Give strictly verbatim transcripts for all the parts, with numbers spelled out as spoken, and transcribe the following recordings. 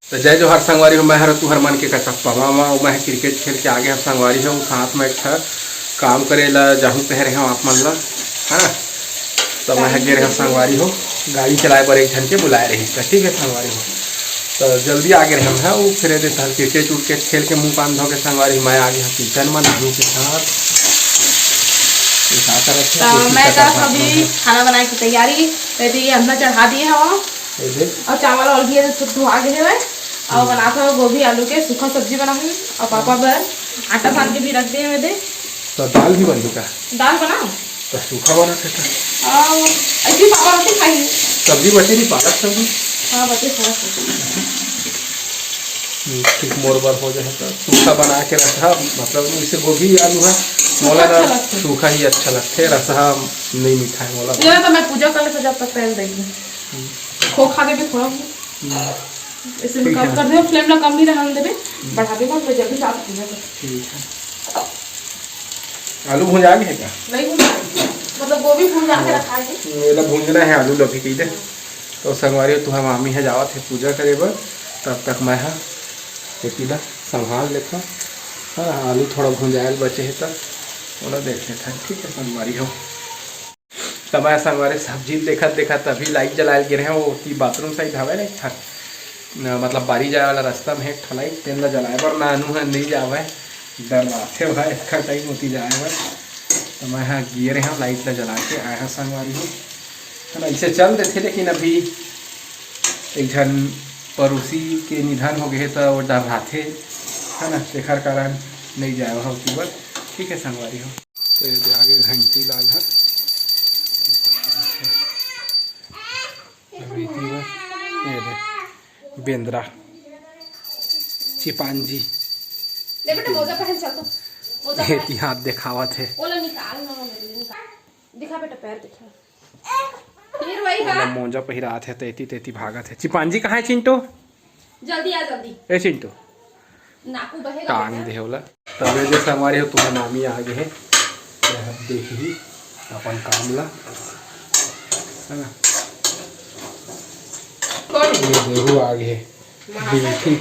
तो जय जोहार संगवारी हो, मैं हर तुहर मन के कटप्पा मामा। मैं क्रिकेट खेल के आगे हव संगवारी हो, साथ में एक ठा काम करे ला जाहूँ कह रहे हो आप मन ला, है ना। तो मैं गे रहे संगवारी हो, गाड़ी चलाए बर एक झन के बुलाए रही, तो ठीक है संगवारी हो। तो जल्दी आगे रहे हम, है वो फिर दे तहन क्रिकेट उर्केट खेल के मुंह कान धो के संगवारी, मैं आगे हव किचन में नानी के साथ। ये का करत हे? तो रोटी मैं सेकत तो हव अभी खाना बनाए की तैयारी, ये दे ये अंदर चढ़ा दिए हव। ये देख। और चावल और भी है, सब धुआ गए हुए। और बनात हव गोभी आलू के सूखा सब्जी बनाहूँ और पापा बर आटा सान के भी रख दिए हुए दे। तो दाल भी बन चुका। दाल बनाओ। तो सूखा बना सकता। और ऐसी पापा रोटी खाई। सब्जी बची नहीं, पालक सब्जी। हाँ, बचे थोड़ा सा। हम्म, ठीक मोर बर हो जाए तो सूखा बना के रखा, मतलब इसे गोभी आलू है, मोला अच्छा ना लगता है। सूखा ही अच्छा लगता है, रसहा नहीं मीठा है मोला। ये तो मैं पूजा कर लेते जब तक टाइम देगी। खोखा देबे थोड़ा। हम्म। ऐसे में ठीक कम है। कर दे, फ्लेम ला कम ही रहन देबे, बढ़ा देबे, मैं जल्दी साफ पूजा कर। ठीक है। आलू भुंजा गे हे का? नहीं भुंजा, मतलब गोभी भुंजा के रखा है। एला भूंजना है, आलू ला भी कही दे। तो संगवारी हो, तुहर मामी ह जावत हे पूजा करे बर, तब तक मैं ह एती ला संभाल लेथव। हाँ, आलू थोड़ा भुंजायल बचे हे त ओला देख लेथन, ठीक है संगवारी हो। त मैं संगवारी सब्जी देखत देखत अभी लाइट जलायल गे रहे, ओती बाथरूम साइड हवय ना एक ठन, न, मतलब बारी जाए वाला रास्ता में एक ठन लाइट, तेन ला जलाए बर नानू ह नइ जावय, डर्राथे भाई इसका टाइम ओती जाए बर। त मैं ह गे रहे हव, लाइट ला जला के आए हव संगवारी हो, है ना, इसे चल देथे, लेकिन अभी एक झन पड़ोसी के निधन हो गए हे त वो डर्राथे, है ना, तेखर कारण नइ जाए हव ओती बर, ठीक है संगवारी हो। तो ये दे आगे घंटी लाल है। अभी इतनी बार ये दे बेंदरा, चिपांजी। ले बेटा, मोजा पहन, चल तो। मोजा पहन। एती हाथ देखावत हे। ओला निकाल ना, वो मेरे लिए निकाल। दिखा बेटा, पैर दिखा। फिर वही ओला बात। मोजा पहिरात हे, तेती तेती भागत हे। चिपांजी कहाँ है चिंटू? जल्दी आ, जल्दी। ए चिंटू। नाकू बहेगा टांग बेटा। दे ओला। तबे दे संगवारी हो, तुम्हार मामी आ गे हे। ये ह देखही अपन काम ला, है ना। कौन? ये देहू आ गे हे। बिल्ठी।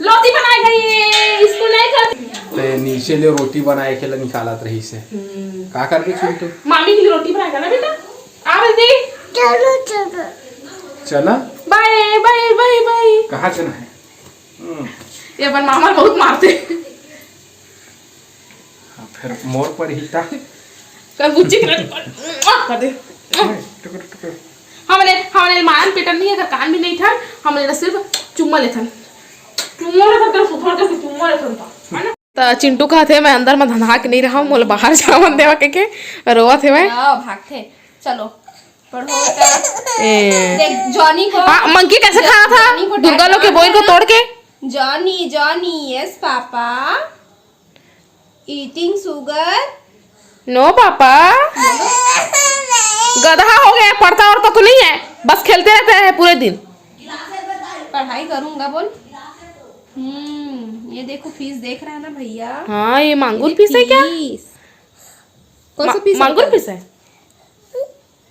रोटी बनाए गई है, इसको नहीं कर। ते नीचे ले रोटी बनाए के ला निकालत रही से। हम्म। का करबे चिंटू? मामी के लिए रोटी बनाएगा ना बेटा? आ जल्दी। चलो, चलो। चला? बाय, बाय, बाय, बाय। कहाँ चला है? हम्म। ये अपन मामा बहुत मारते। हाँ, फिर मोर पर ही था। कर बुच्ची के लट-, कर दे। टुकुर, टुकुर। हमने, हमने मारन पीटन नहीं है, अगर कान भी नहीं था, हमने ना सिर्फ चुम्मा लेथन। चुम्मा लेथन, तेरे सुथरा करके चुम्मा लेथन था, है ना? त चिंटू कहत हे, "मैं अंदर म धंधा के नहीं रहा हूँ, मोला बाहर जावन देवा," के, के रोवत हे मैं। हाँ, भागथे। चलो, पढ़ो बेटा। ए। देख, जॉनी को हाँ, मंकी कैसे खाना था? जॉनी को दुर्गा लोग के डर बोइन को तोड़ के। Johnny, Johnny, yes papa. Eating sugar? No papa. गधा हो गया, पढ़ता और तो कुछ नहीं है, बस खेलते रहते हैं पूरे दिन। पढ़ाई करूंगा बोल। हम्म, ये देखो फिश देख रहा है ना भैया? हाँ, ये मांगुर ये फिश है क्या? फिश। कौन सा मा-, फिश मांगुर है? फिश है?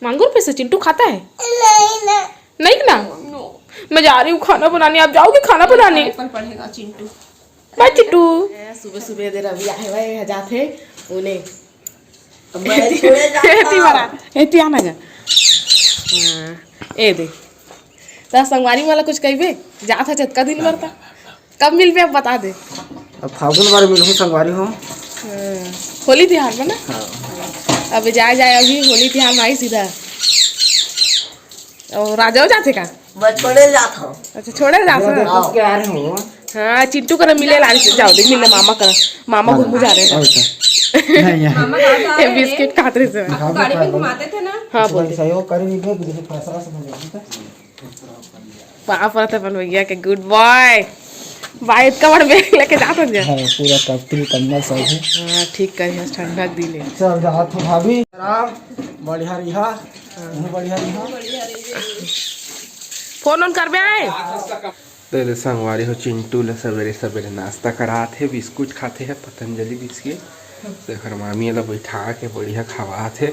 मांगुर फिश है? चिंटू खाता है? नहीं ना। नहीं ना? No। मैं जा रही हूँ खाना बनाने, आप जाओगे खाना बनाने? साइकिल पढ़ेगा चिंटू। बाय चिंटू। सुबह सुबह दे रवि आए हुए हैं, जाते उन्हें। मैं छोड़े जाता एती हूँ। बरा, एती आना जा। हाँ, ए दे। त संगवारी वाला कुछ कहबे? जात ह जतका दिन बर त। कब मिलबे अब बता दे। अब फागुन बार मिलहूँ संगवारी हो। हाँ, होली तिहार में ना? हाँ। अब जाए जाए अभी होली तिहार में आई सीधा। और राजा हो जाते का? मैं छोड़े जात हूँ। अच्छा, छोड़े जात हूँ। देखो क्या आ रहे हो? हाँ, चिंटू करा मिले लाल से जाओ दे, मिले मामा करा। मामा घूम जा रहे हैं। अच्छा। नहीं, यहाँ। मामा कहाँ जा ये रहे हैं? बिस्किट खाते रहे हैं। गाड़ी में घुमाते थे ना। हाँ, बोल दे। सहयोग करेंगे, बिजली फैसला समझ लो, ठीक है? पाँव परत अपन भैया के, good boy। भाई, इतना बड़ बैग लेके जात हन जा। हाँ, पूरा कपड़ी, कंबल सब है। हाँ, ठीक करिहस, ठंडक दिन है। चल, जात हो भाभी। राम, बढ़िया रिहा। तू बढ़िया रिहा। फोन ऑन करबे आए। दे दे संगवारी हो, चिंटू ल सवेरे सवेरे नाश्ता करात हे, बिस्कुट खाते हे, पतंजलि बिस्किट। तेखर मामी ल बैठा के बढ़िया खवात हे,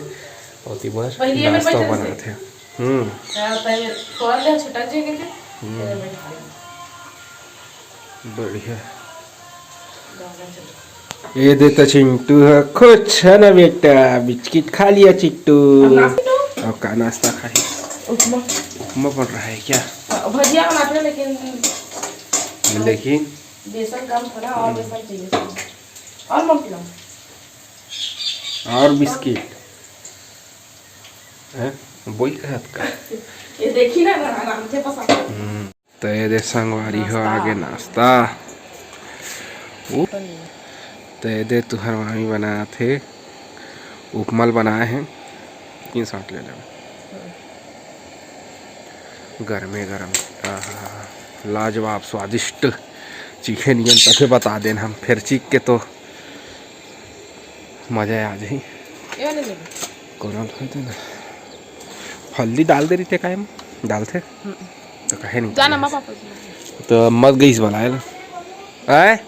ओती बर पहले ये में नाश्ता बैठल बनात से। हे। हम्म। हाँ, पहले फोड़ ले, छटक जाएगा फिर। हम्म। फिर बैठा ले। बढ़िया। ये दे तो चिंटू है खुश, है ना बेटा? बिस्किट खा लिया चिंटू। अब नाश्ता तो? अब का नाश्ता खाए? उपमा। उपमा बन रहा है क्या? हाँ, भजिया बनाते हैं, लेकिन लेकिन बेसन कम थोड़ा, और हम्म। बेसन चाहिए इसमें। और नमकीन। और बिस्किट। हैं? बोई कहत का? ये देखी ना, ना, ना, मुझे पसंद है। हम्म। तो ये दे संगवारी हो, नाश्ता। आगे नाश्ता। ओ, तो ये दे तुहर मामी बनाए थे, उपमल बनाए हैं, तीन साथ ले लेवे। गरमे गरम, आहा, लाजवाब, स्वादिष्ट। चीखे नियन तभे बता देन हम, फिर चीख के तो मजा आ जाही। ये वाले ले लो। कोरल होय तो ना। हल्दी डाल दे रही थे कायम, डालते। हम्म। तो कहे नहीं जाना डाले। माँ पापा जी। तो मत गई इस वाला, है ना? आए?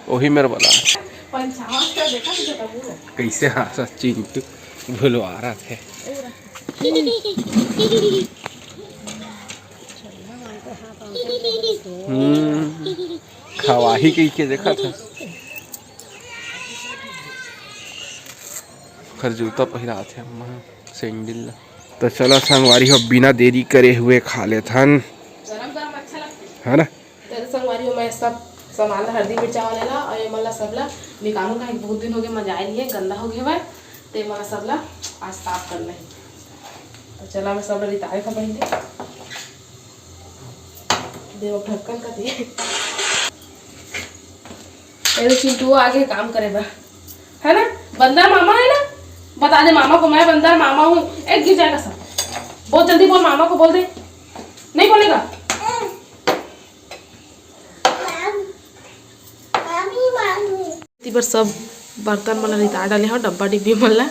वही मेरे वाला। पंचावत का देखा तुझे तब वो। कैसे हाँ, सच्ची भूलवा रहा थे। हम्म, खवाही कही के देखा था। खर जूता पहिरात हे अम्मा, सैंडल ला। त चला संगवारी हो, बिना देरी करे हुए खा लेथन, गरम गरम अच्छा लगथे। है ना? त संगवारी हो, मैं सब सामान ला, हल्दी मिर्चा वाले ला और ये मन ला सब ला निकालूं, काहे कि बहुत दिन हो गए मजाए नहीं है, गंदा हो गए हवय। त ये मन ला सब ला आज साफ करना है। त चला मैं सब ला रिताए का पहले देव ढक्कन का दिए। ये तो चिंटू आगे काम करे बा, है ना? बंदर मामा है ना, बता दे मामा को, मैं बंदर मामा हूँ। एक गिर जाएगा सब। बहुत जल्दी बोल, मामा को बोल दे। नहीं बोलेगा? इति बर सब बर्तन मन ला रिता डाले हो, डब्बा डिब्बी मन ला,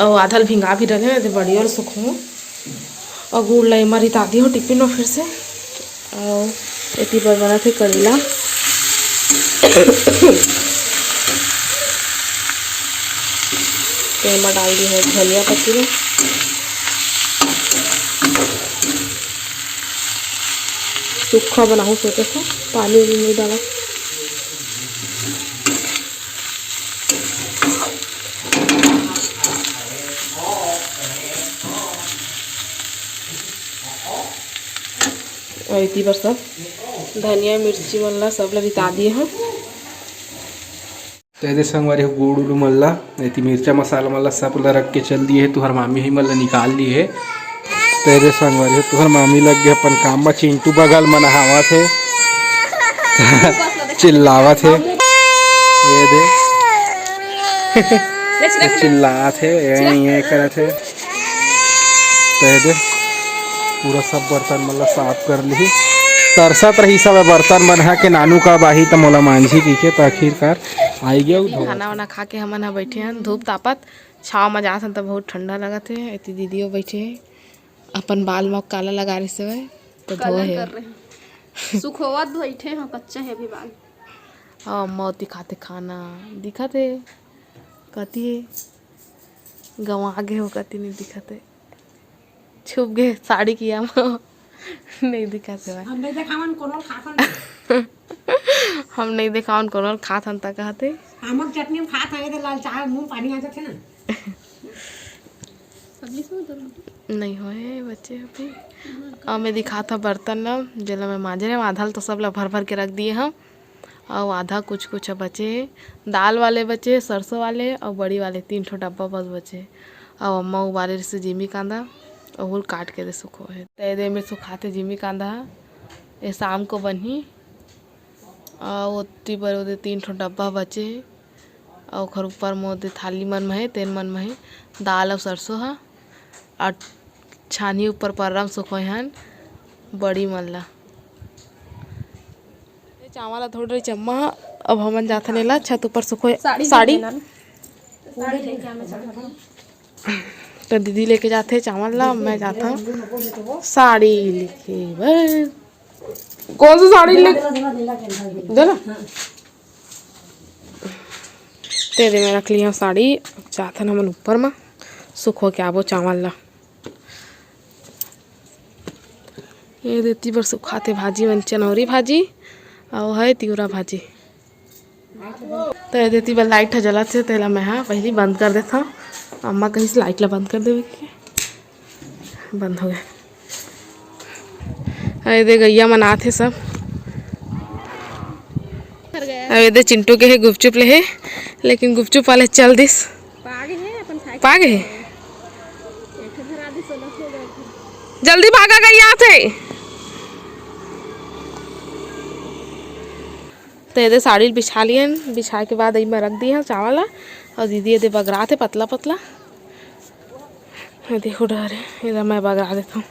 अउ आधा ल भिंगा भी डाले हो, एदे बढ़िया ल सुखो। अउ गुड़ ला एमा रिता दी हो टिफिन में फिर से। अउ एती बर बनत हे करेला। तेल में डाल दी है धनिया पत्ती में। सूखा बनाहूँ सोचे था, पानी उनी नहीं डाला। अउ एती बर सब धनिया मिर्ची मन ला सब ला रिता दिए हन। त एदे संगवारी हो गुड़ उड़ मन ला, एती मिर्चा मसाला मन ला सब ला रख के चल दिए हे। तुहर मामी ही मन ला निकाल लिए हे। त एदे संगवारी हो तुहर मामी लग गए अपन काम में। चिंटू बगल में नहावत हे, चिल्लावत हे। ये दे चिल्लात हे, ये, ये करत हे। त एदे पूरा सब बर्तन मन ला साफ कर ली। तरसत रही सब बर्तन मन हा के नानू का बाही त मोला मांझी कहिके, त आखिरकार आई गया। खाना वाना खा के हमन ह बैठे हन धूप तापत, छाव म जात हन त बहुत ठंडा लगत हे। एती दीदियो बैठे हे, अपन बाल म काला लगा रहिस हवय त धोए हे। सुखोवत बैठे हो, कच्चा हे अभी बाल। अउ अम्मा ओती खाथे खाना, दिखत हे कती हे, गंवा गे हो कती नहीं दिखत हे। छुप गे साड़ी किया म। नहीं दिखत हे भाई। हम नहीं देखावन कोनो ल खाथन। हम नहीं देखावन कोनो ल खाथन त कहत हे। आमक चटनी में खात हवे त लाल चाय मुंह पानी आ जाथे ना। नहीं होए बच्चे अभी। अब मैं दिखात हव बर्तन ला, जेला मैं मांजे रहेंव, आधा ल तो सब ला भर भर के रख दिए हव। अउ आधा कुछ कुछ ह बचे हे, दाल वाले बचे हे, सरसों वाले अउ बड़ी वाले, तीन ठो डब्बा बस बचे हे। अउ अम्मा उबाले रहिसे जिमी कांदा, ओहू ल काट के दे सुखो हे। त एदे में सुखाथे जिमी कांदा ह, ए शाम को बनही। अउ ओती बर ओदे तीन ठो डब्बा बचे हे, अउ ओखर ऊपर म ओदे थाली मन म हे, तेन मन म हे दाल अउ सरसों ह। अउ छानी ऊपर पर्रा म सुखोय हन बड़ी मन ला। चावल ला धोड़ रही चम्मा ह। अब हमन जाथन एला छत ऊपर सुखोय। साड़ी साड़ी। तो दीदी लेके जाथे चावल ला, मैं जाथा साड़ी लेके। बस कौन सा साड़ी ले? दे ना। तेरे में रख लिया साड़ी। जाथन हमन ऊपर मा सुखो के आबो चावल ला। ये देती बर सुखाते भाजी मन, चनौरी भाजी अउ है तिवरा भाजी। तो ये देती बर लाइट ह जलत हे, तेला मैं हा पहिली बंद कर देथव। अम्मा कहिस लाइट ला बंद कर देवे के, बंद हो गया। अरे दे गैया मन आथे सब। अरे दे चिंटू के हे गुपचुप ले हे, लेकिन गुपचुप वाले चल दिस। पागे हे अपन खाए। पागे हे। एक ठो धरा दिस, ओला खो गए। जल्दी भागा, गैया आथे। तो ये दे साड़ी बिछा लियन, बिछाए के बाद एमा रख दिए चावल ला। और दीदी ये दे बगरात हे पतला पतला। ये देखो डर हे, एला मैं बगरा देथव।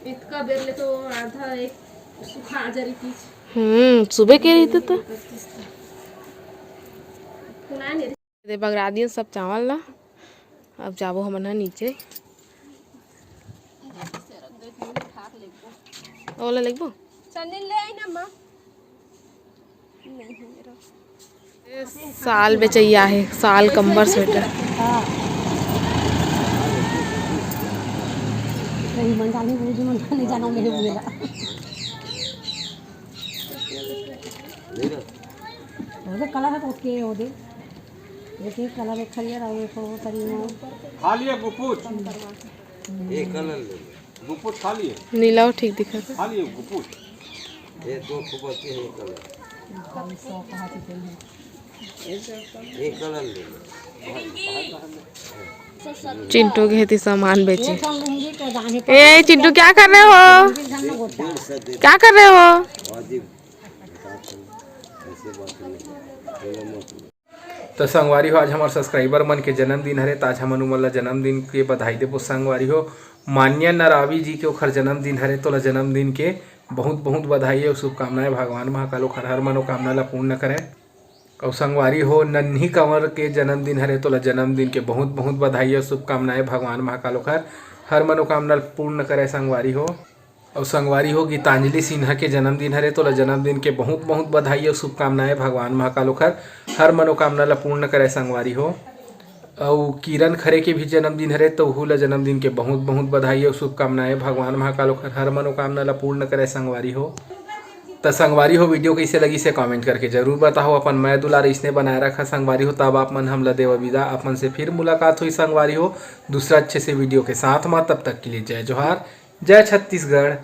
इतका बेर ले तो आधा एक सुखा जरी पीस। हम्म, सुबह के रहिते तो। फुलाए नहीं। दे बगरा दिए सब चावल ला। अब जाबो हमन ह नीचे। ओला लेगबो? चन्नी ले आई ना माँ। ए, साल बेचैया हे, साल कंबर स्वेटर। हाँ। नहीं, मन जाने, वो जो मन नहीं जाना, मेरे मेरा। वो तो कलर है तो उसके वो दे। एक एक कलर, एक हरियर और एक वो करी में। खा लिए गुपूत। एक कलर ले लो। गुपूत खा लिए। नीला वो ठीक दिखत हे। खा लिए गुपूत। ये दो खूब अच्छे हैं कलर। एक कलर ले लो। चिंटू के हेती सामान बेचे। ए चिंटू, क्या कर रहे हो? क्या कर रहे हो? तो संगवारी हो, आज हमर सब्सक्राइबर मन के जन्मदिन हरे, त आज हमन उमन ला जन्मदिन के बधाई देबो संगवारी हो। मान्या नरावी जी के ओखर जन्मदिन हरे, तोला जन्मदिन के बहुत बहुत बधाई अउ शुभकामनाएं। भगवान महाकाल ओखर हर मनोकामना ला पूर्ण करे। अउ संगवारी हो, नन्ही कंवर के जन्मदिन हरे, तोला जन्मदिन के बहुत बहुत बधाई अउ शुभकामनाएं। भगवान महाकाल ओखर हर मनोकामना ला पूर्ण करे संगवारी हो। अउ संगवारी हो, गीतांजलि सिन्हा के जन्मदिन हरे, तोला जन्मदिन के बहुत बहुत बधाई अउ शुभकामनाएं। भगवान महाकाल ओखर हर मनोकामना ला पूर्ण करे संगवारी हो। अउ किरण खरे के भी जन्मदिन हरे, तो उहू ला जन्मदिन के बहुत बहुत बधाई अउ शुभकामनाएं। भगवान महाकाल ओखर हर मनोकामना ला पूर्ण करे संगवारी हो। त संगवारी हो, वीडियो कइसे लगिस हे कमेंट करके जरूर बताओ। अपन मया दुलार इसने बनाए रखा संगवारी हो। तब आप मन हमला देवा विदा, अपन से फिर मुलाकात होई संगवारी हो दूसरा अच्छे से वीडियो के साथ मा। तब तक के लिए जय जोहार, जय छत्तीसगढ़।